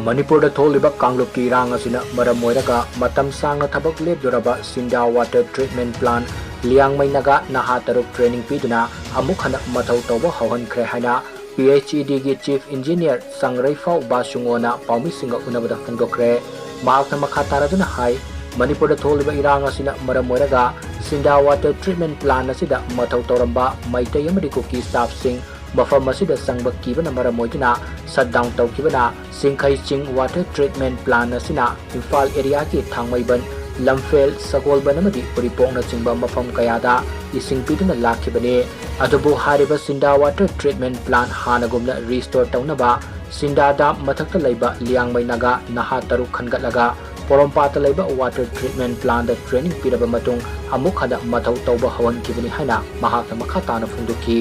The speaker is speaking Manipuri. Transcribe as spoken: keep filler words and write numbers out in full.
ꯃꯅꯤꯄꯨꯔꯗ ꯊꯣꯛꯂꯤꯕ ꯀꯥꯡꯂꯨꯞꯀꯤ ꯏꯔꯥꯡ ꯑꯁꯤꯅ ꯃꯔꯝ ꯑꯣꯏꯔꯒ ꯃꯇꯝ ꯁꯥꯡꯅ ꯊꯕꯛ ꯂꯦꯞꯂꯨꯔꯕ ꯁꯤꯟꯗꯥ water treatment plant Liangmai Naga ꯅꯍꯥ ꯇꯔꯨꯛ training ꯄꯤꯗꯨꯅ ꯑꯃꯨꯛ ꯍꯟꯅ ꯃꯊꯧ ꯇꯧꯕ ꯍꯧꯍꯟꯈ꯭ꯔꯦ ꯍꯥꯏꯅ P H E Dꯒꯤ Chief Engineer ꯆꯪꯔꯩꯐꯥꯎ ꯕꯥꯁꯨꯉꯣꯅ ꯄꯥꯎꯃꯤꯁꯤꯡꯒ ꯎꯅꯕꯗ ꯐꯣꯡꯗꯣꯛꯈ꯭ꯔꯦ꯫ ꯃꯍꯥꯛꯅ ꯃꯈꯥ ꯇꯥꯔꯗꯨꯅ ꯍꯥꯏ, ꯃꯅꯤꯄꯨꯔꯗ ꯊꯣꯛꯂꯤꯕ ꯏꯔꯥꯡ ꯑꯁꯤꯅ ꯃꯔꯝ ꯑꯣꯏꯔꯒ ꯁꯤꯟꯗꯥ water treatment plant ꯑꯁꯤꯗ ꯃꯊꯧ ꯇꯧꯔꯝꯕ ꯃꯩꯇꯩ ꯑꯃꯗꯤ ꯀꯨꯀꯤ staffꯁꯤꯡ ꯃꯐꯝ ꯑꯁꯤꯗ ꯆꯪꯕ ꯀꯤꯕꯅ ꯃꯔꯝ ꯑꯣꯏꯗꯨꯅ shutdown ꯇꯧꯈꯤꯕꯅ ꯁꯤꯡꯈꯩ ꯆꯤꯡ water treatment plant ꯑꯁꯤꯅ ꯏꯝꯐꯥꯜ areaꯒꯤ ꯊꯥꯡꯃꯩꯕꯟ, ꯂꯝꯐꯦꯜ, ꯁꯒꯣꯜꯕꯟ ꯑꯃꯗꯤ ꯎꯔꯤꯄꯣꯛꯅꯆꯤꯡꯕ ꯃꯐꯝ ꯀꯌꯥꯗ ꯏꯁꯤꯡ ꯄꯤꯗꯨꯅ ꯂꯥꯛꯈꯤꯕꯅꯤ꯫ ꯑꯗꯨꯕꯨ ꯍꯥꯏꯔꯤꯕ ꯁꯤꯟꯗꯥ water treatment plant ꯍꯥꯟꯅꯒꯨꯝꯅ restore ꯇꯧꯅꯕ ꯁꯤꯟꯗꯥ dam ꯃꯊꯛꯇ ꯂꯩꯕ ꯂꯤꯌꯥꯡꯃꯩ ꯅꯥꯒꯥ ꯅꯍꯥ ꯇꯔꯨꯛ ꯈꯟꯒꯠꯂꯒ ꯄꯣꯔꯣꯝꯄꯥꯠꯇ ꯂꯩꯕ water treatment plantꯗ training ꯄꯤꯔꯕ ꯃꯇꯨꯡ ꯑꯃꯨꯛ ꯍꯟꯅ ꯃꯊꯧ ꯇꯧꯕ ꯍꯧꯍꯟꯈꯤꯕꯅꯤ ꯍꯥꯏꯅ ꯃꯍꯥꯛꯅ ꯃꯈꯥ ꯇꯥꯅ ꯐꯣꯡꯗꯣꯛꯈꯤ꯫